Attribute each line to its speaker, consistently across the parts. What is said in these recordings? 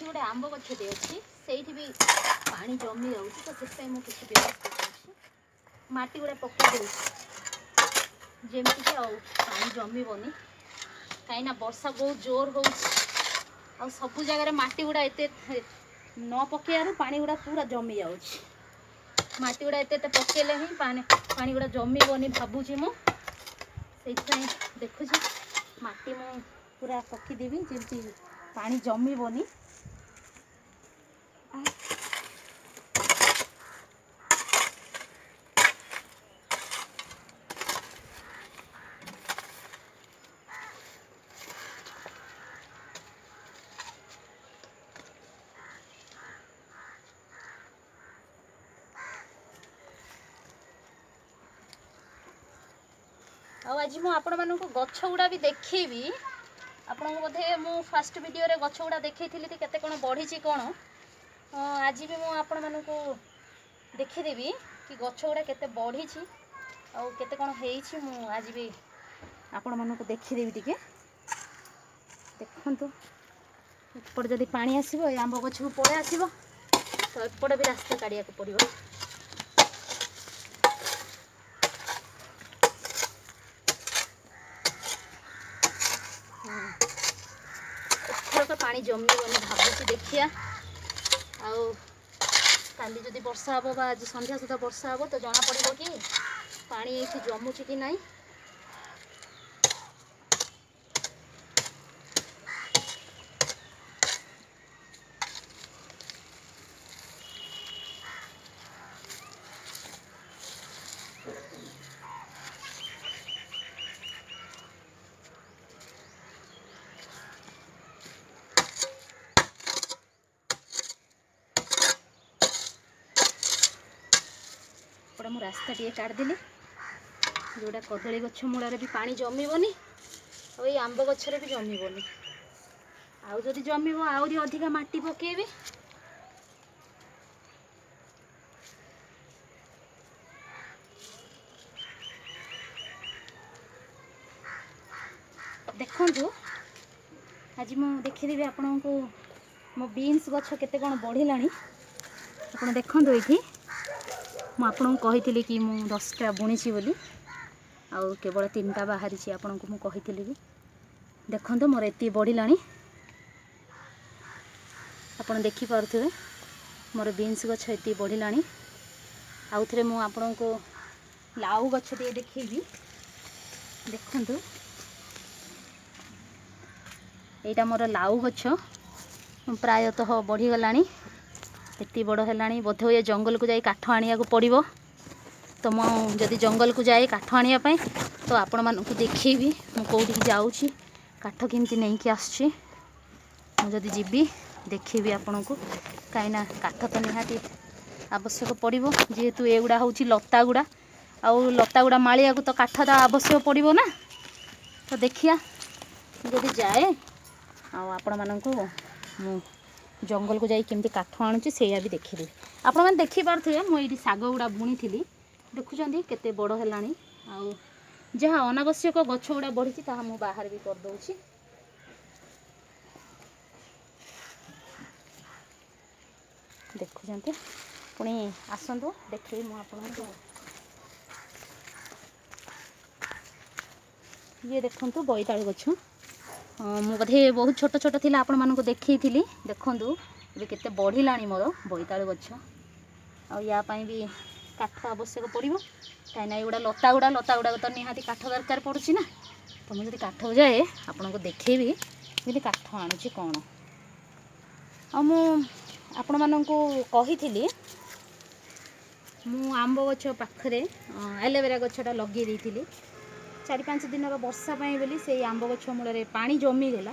Speaker 1: ଗୋଟେ ଆମ୍ବ ଗଛଟେ ଅଛି, ସେଇଠି ବି ପାଣି ଜମି ଯାଉଛି। ତ ସେଥିପାଇଁ ମୁଁ କିଛି ବ୍ୟବସ୍ଥା କରୁଛି, ମାଟି ଗୁଡ଼ା ପକାଇ ଦେଉଛି ଯେମିତିକି ଆଉ ପାଣି ଜମିବନି। କାହିଁକିନା ବର୍ଷା ବହୁତ ଜୋର ହେଉଛି ଆଉ ସବୁ ଜାଗାରେ ମାଟି ଗୁଡ଼ା ଏତେ ନ ପକାଇବାରୁ ପାଣି ଗୁଡ଼ା ପୁରା ଜମି ଯାଉଛି। ମାଟି ଗୁଡ଼ା ଏତେ ଏତେ ପକାଇଲେ ହିଁ ପାଣି ଗୁଡ଼ା ଜମିବନି ଭାବୁଛି ମୁଁ। ସେଇଥିପାଇଁ ଦେଖୁଛି ମାଟି ମୁଁ ପୁରା ପକେଇଦେବି ଯେମିତି ପାଣି ଜମିବନି। ଆଉ ଆଜି ମୁଁ ଆପଣମାନଙ୍କୁ ଗଛ ଗୁଡ଼ା ବି ଦେଖେଇବି। ଆପଣଙ୍କୁ ବୋଧେ ମୁଁ ଫାଷ୍ଟ ଭିଡ଼ିଓରେ ଗଛ ଗୁଡ଼ା ଦେଖେଇଥିଲି କି କେତେ କ'ଣ ବଢ଼ିଛି କ'ଣ। ଆଜି ବି ମୁଁ ଆପଣମାନଙ୍କୁ ଦେଖିଦେବି କି ଗଛ ଗୁଡ଼ା କେତେ ବଢ଼ିଛି ଆଉ କେତେ କ'ଣ ହେଇଛି। ମୁଁ ଆଜି ବି ଆପଣମାନଙ୍କୁ ଦେଖିଦେବି ଟିକେ। ଦେଖନ୍ତୁ, ଏପଟେ ଯଦି ପାଣି ଆସିବ ଏ ଆମ୍ବ ଗଛକୁ ପଳେଇ ଆସିବ, ତ ଏପଟେ ବି ରାସ୍ତା କାଢ଼ିବାକୁ ପଡ଼ିବ। ଏଥରକ ପାଣି ଜମିବନି ଭାବୁଛି, ଦେଖିବା। ଆଉ କାଲି ଯଦି ବର୍ଷା ହେବ ବା ଆଜି ସନ୍ଧ୍ୟା ସୁଦ୍ଧା ବର୍ଷା ହେବ ତ ଜଣାପଡ଼ିବ କି ପାଣି ଏଇଠି ଜମୁଛି କି ନାହିଁ। ଏପଟେ ମୁଁ ରାସ୍ତା ଟିକେ କାଢ଼ିଦେଲି, ଯେଉଁଟା କଦଳୀ ଗଛ ମୂଳରେ ବି ପାଣି ଜମିବନି ଆଉ ଏଇ ଆମ୍ବ ଗଛରେ ବି ଜମିବନି। ଆଉ ଯଦି ଜମିବ ଆହୁରି ଅଧିକା ମାଟି ପକେଇବି। ଦେଖନ୍ତୁ, ଆଜି ମୁଁ ଦେଖିଦେବି ଆପଣଙ୍କୁ ମୋ ବିନ୍ସ ଗଛ କେତେ କ'ଣ ବଢ଼ିଲାଣି। ଆପଣ ଦେଖନ୍ତୁ, ଏଇଠି ମୁଁ ଆପଣଙ୍କୁ କହିଥିଲି କି ମୁଁ 10ଟା ବୁଣିଛି ବୋଲି, ଆଉ କେବଳ 3ଟା ବାହାରିଛି ଆପଣଙ୍କୁ ମୁଁ କହିଥିଲି ବି। ଦେଖନ୍ତୁ, ମୋର ଏତିକି ବଢ଼ିଲାଣି, ଆପଣ ଦେଖିପାରୁଥିବେ ମୋର ବିନ୍ସ ଗଛ ଏତିକି ବଢ଼ିଲାଣି। ଆଉ ଥରେ ମୁଁ ଆପଣଙ୍କୁ ଲାଉ ଗଛ ଟିକେ ଦେଖେଇବି। ଦେଖନ୍ତୁ, ଏଇଟା ମୋର ଲାଉ ଗଛ ପ୍ରାୟତଃ ବଢ଼ିଗଲାଣି, ଏତିକି ବଡ଼ ହେଲାଣି। ବୋଧେ ହୁଏ ଜଙ୍ଗଲକୁ ଯାଇ କାଠ ଆଣିବାକୁ ପଡ଼ିବ। ତ ମୁଁ ଯଦି ଜଙ୍ଗଲକୁ ଯାଏ କାଠ ଆଣିବା ପାଇଁ ତ ଆପଣମାନଙ୍କୁ ଦେଖେଇବି ମୁଁ କେଉଁଠିକି ଯାଉଛି, କାଠ କେମିତି ନେଇକି ଆସୁଛି। ମୁଁ ଯଦି ଯିବି ଦେଖେଇବି ଆପଣଙ୍କୁ, କାହିଁକିନା କାଠ ତ ନିହାତି ଆବଶ୍ୟକ ପଡ଼ିବ, ଯେହେତୁ ଏଗୁଡ଼ା ହେଉଛି ଲତା ଗୁଡ଼ା, ଆଉ ଲତା ଗୁଡ଼ା ମାଳିବାକୁ ତ କାଠଟା ଆବଶ୍ୟକ ପଡ଼ିବ ନା। ତ ଦେଖିବା, ମୁଁ ଯଦି ଯାଏ ଆଉ ଆପଣମାନଙ୍କୁ ମୁଁ ଜଙ୍ଗଲକୁ ଯାଇ କେମିତି କାଠ ଆଣୁଛି ସେଇଆ ବି ଦେଖିଦେବି। ଆପଣମାନେ ଦେଖିପାରୁଥିବେ ମୁଁ ଏଇଠି ଶାଗ ଗୁଡ଼ା ବୁଣିଥିଲି, ଦେଖୁଛନ୍ତି କେତେ ବଡ଼ ହେଲାଣି। ଆଉ ଯାହା ଅନାବଶ୍ୟକ ଗଛ ଗୁଡ଼ା ବଢ଼ିଛି ତାହା ମୁଁ ବାହାରେ ବି କରିଦେଉଛି। ଦେଖୁଛନ୍ତି, ପୁଣି ଆସନ୍ତୁ ଦେଖେଇବି ମୁଁ ଆପଣଙ୍କୁ। ଇଏ ଦେଖନ୍ତୁ ବୋଇତାଳୁ ଗଛ, ମୁଁ ବୋଧେ ବହୁତ ଛୋଟ ଛୋଟ ଥିଲା ଆପଣମାନଙ୍କୁ ଦେଖେଇଥିଲି। ଦେଖନ୍ତୁ ଏବେ କେତେ ବଢ଼ିଲାଣି ମୋର ବୋଇତାଳୁ ଗଛ। ଆଉ ୟା ପାଇଁ ବି କାଠ ଆବଶ୍ୟକ ପଡ଼ିବ, କାହିଁକିନା ଏଗୁଡ଼ା ଲତା ଗୁଡ଼ା, ଲତା ଗୁଡ଼ାକ ତ ନିହାତି କାଠ ଦରକାର ପଡ଼ୁଛି ନା। ତ ମୁଁ ଯଦି କାଠକୁ ଯାଏ ଆପଣଙ୍କୁ ଦେଖେଇବି ଯେମିତି କାଠ ଆଣୁଛି କ'ଣ। ଆଉ ମୁଁ ଆପଣମାନଙ୍କୁ କହିଥିଲି ମୁଁ ଆମ୍ବ ଗଛ ପାଖରେ ଆଲୋଭେରା ଗଛଟା ଲଗେଇ ଦେଇଥିଲି 4-5 ଦିନର ବର୍ଷା ପାଇଁ ବୋଲି ସେଇ ଆମ୍ବ ଗଛ ମୂଳରେ ପାଣି ଜମିଗଲା,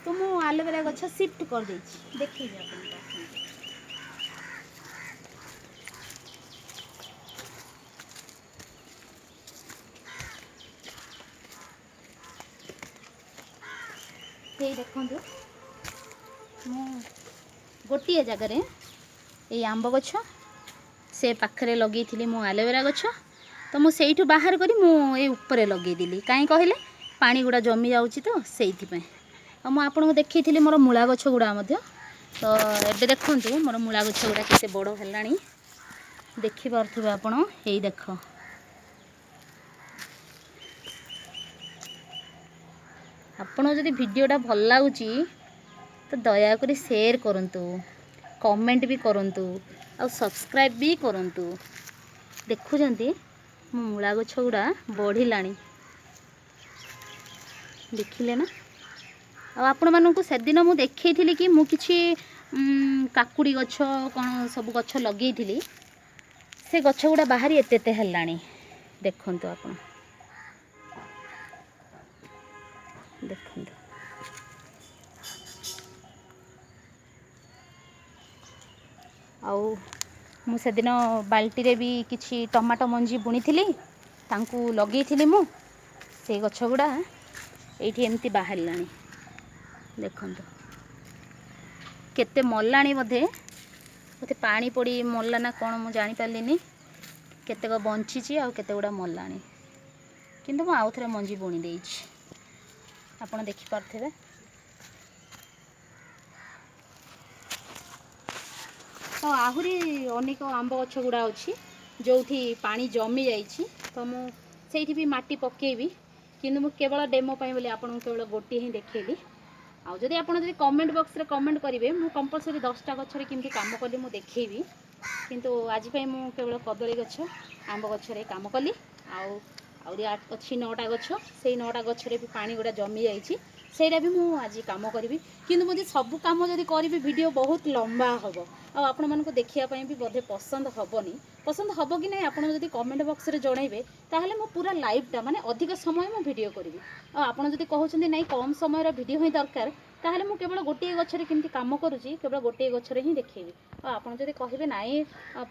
Speaker 1: ତ ମୁଁ ଆଲୋଭେରା ଗଛ ସିଫ୍ଟ କରିଦେଇଛି। ଦେଖେଇବି ଆପଣଙ୍କୁ, ଆସନ୍ତୁ। ଏଇ ଦେଖନ୍ତୁ, ମୁଁ ଗୋଟିଏ ଜାଗାରେ ଏଇ ଆମ୍ବ ଗଛ ସେ ପାଖରେ ଲଗେଇଥିଲି ମୁଁ ଆଲୋଭେରା ଗଛ, ତ ମୁଁ ସେଇଠୁ ବାହାର କରି ମୁଁ ଏଇ ଉପରେ ଲଗେଇଦେଲି। କାହିଁ କହିଲେ ପାଣି ଗୁଡ଼ା ଜମି ଯାଉଛି ତ ସେଇଥିପାଇଁ। ଆଉ ମୁଁ ଆପଣଙ୍କୁ ଦେଖେଇଥିଲି ମୋର ମୂଳା ଗଛ ଗୁଡ଼ା ମଧ୍ୟ, ତ ଏବେ ଦେଖନ୍ତୁ ମୋର ମୂଳା ଗଛ ଗୁଡ଼ା କେତେ ବଡ଼ ହେଲାଣି, ଦେଖିପାରୁଥିବେ ଆପଣ। ଏଇ ଦେଖ, ଆପଣ ଯଦି ଭିଡ଼ିଓଟା ଭଲ ଲାଗୁଛି ତ ଦୟାକରି ସେୟାର କରନ୍ତୁ, କମେଣ୍ଟ ବି କରନ୍ତୁ, ଆଉ ସବସ୍କ୍ରାଇବ୍ ବି କରନ୍ତୁ। ଦେଖୁଛନ୍ତି ମୋ ମୂଳା ଗଛ ଗୁଡ଼ା ବଢ଼ିଲାଣି, ଦେଖିଲେ ନା? ଆଉ ଆପଣମାନଙ୍କୁ ସେଦିନ ମୁଁ ଦେଖେଇଥିଲି କି ମୁଁ କିଛି କାକୁଡ଼ି ଗଛ କ'ଣ ସବୁ ଗଛ ଲଗେଇଥିଲି, ସେ ଗଛ ଗୁଡ଼ା ବାହାରି ଏତେ ଏତେ ହେଲାଣି। ଦେଖନ୍ତୁ ଆପଣ, ଦେଖନ୍ତୁ। ଆଉ ମୁଁ ସେଦିନ ବାଲ୍ଟିରେ ବି କିଛି ଟମାଟୋ ମଞ୍ଜି ବୁଣିଥିଲି, ତାଙ୍କୁ ଲଗେଇଥିଲି ମୁଁ, ସେଇ ଗଛ ଗୁଡ଼ା ଏଇଠି ଏମିତି ବାହାରିଲାଣି। ଦେଖନ୍ତୁ କେତେ ମଲାଣି, ବୋଧେ ପାଣି ପଡ଼ି ମଲା ନା କ'ଣ ମୁଁ ଜାଣିପାରିଲିନି। କେତେକ ବଞ୍ଚିଛି ଆଉ କେତେ ଗୁଡ଼ା ମଲାଣି, କିନ୍ତୁ ମୁଁ ଆଉ ଥରେ ମଞ୍ଜି ବୁଣି ଦେଇଛି, ଆପଣ ଦେଖିପାରୁଥିବେ। ତ ଆହୁରି ଅନେକ ଆମ୍ବ ଗଛ ଗୁଡ଼ା ଅଛି ଯେଉଁଠି ପାଣି ଜମି ଯାଇଛି, ତ ମୁଁ ସେଇଠି ବି ମାଟି ପକେଇବି, କିନ୍ତୁ ମୁଁ କେବଳ ଡେମୋ ପାଇଁ ବୋଲି ଆପଣଙ୍କୁ କେବଳ ଗୋଟିଏ ହିଁ ଦେଖେଇଲି। ଆଉ ଯଦି ଆପଣ ଯଦି କମେଣ୍ଟ ବକ୍ସରେ କମେଣ୍ଟ କରିବେ, ମୁଁ କମ୍ପଲସରି 10ଟା ଗଛରେ କେମିତି କାମ କଲି ମୁଁ ଦେଖେଇବି। କିନ୍ତୁ ଆଜି ପାଇଁ ମୁଁ କେବଳ କଦଳୀ ଗଛ, ଆମ୍ବ ଗଛରେ କାମ କଲି। ଆଉ ଆହୁରି ଅଛି 9ଟା ଗଛ, ସେଇ 9ଟା ଗଛରେ ବି ପାଣି ଗୁଡ଼ା ଜମି ଯାଇଛି, ସେଇଟା ବି ମୁଁ ଆଜି କାମ କରିବି। କିନ୍ତୁ ମୁଁ ଯଦି ସବୁ କାମ ଯଦି କରିବି ଭିଡ଼ିଓ ବହୁତ ଲମ୍ବା ହେବ, ଆଉ ଆପଣମାନଙ୍କୁ ଦେଖିବା ପାଇଁ ବି ବୋଧେ ପସନ୍ଦ ହେବନି। ପସନ୍ଦ ହେବ କି ନାହିଁ ଆପଣ ଯଦି କମେଣ୍ଟ ବକ୍ସରେ ଜଣାଇବେ, ତାହେଲେ ମୁଁ ପୁରା ଲାଇଭ୍ଟା ମାନେ ଅଧିକ ସମୟ ମୁଁ ଭିଡ଼ିଓ କରିବି। ଆଉ ଆପଣ ଯଦି କହୁଛନ୍ତି ନାଇଁ କମ୍ ସମୟର ଭିଡ଼ିଓ ହିଁ ଦରକାର, ତାହେଲେ ମୁଁ କେବଳ ଗୋଟିଏ ଗଛରେ କେମିତି କାମ କରୁଛି କେବଳ ଗୋଟିଏ ଗଛରେ ହିଁ ଦେଖେଇବି। ଆଉ ଆପଣ ଯଦି କହିବେ ନାଇଁ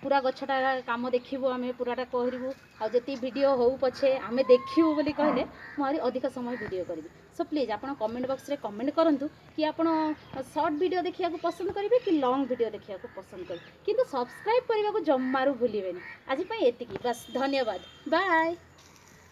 Speaker 1: ପୁରା ଗଛଟା କାମ ଦେଖିବୁ, ଆମେ ପୁରାଟା କରିବୁ, ଆଉ ଯେତିକି ଭିଡ଼ିଓ ହେଉ ପଛେ ଆମେ ଦେଖିବୁ ବୋଲି କହିଲେ, ମୁଁ ଆହୁରି ଅଧିକ ସମୟ ଭିଡ଼ିଓ କରିବି। ସୋ ପ୍ଲିଜ୍ ଆପଣ କମେଣ୍ଟ ବକ୍ସରେ କମେଣ୍ଟ କରନ୍ତୁ କି ଆପଣ ସର୍ଟ ଭିଡ଼ିଓ ଦେଖିବାକୁ ପସନ୍ଦ କରିବେ କି ଲଙ୍ଗ୍ ଭିଡ଼ିଓ ଦେଖିବାକୁ ପସନ୍ଦ କରିବେ, କିନ୍ତୁ ସବସ୍କ୍ରାଇବ୍ କରିବାକୁ ଜମାରୁ ଭୁଲିବେନି। ଆଜି ପାଇଁ ଏତିକି ବାସ୍, ଧନ୍ୟବାଦ, ବାଏ।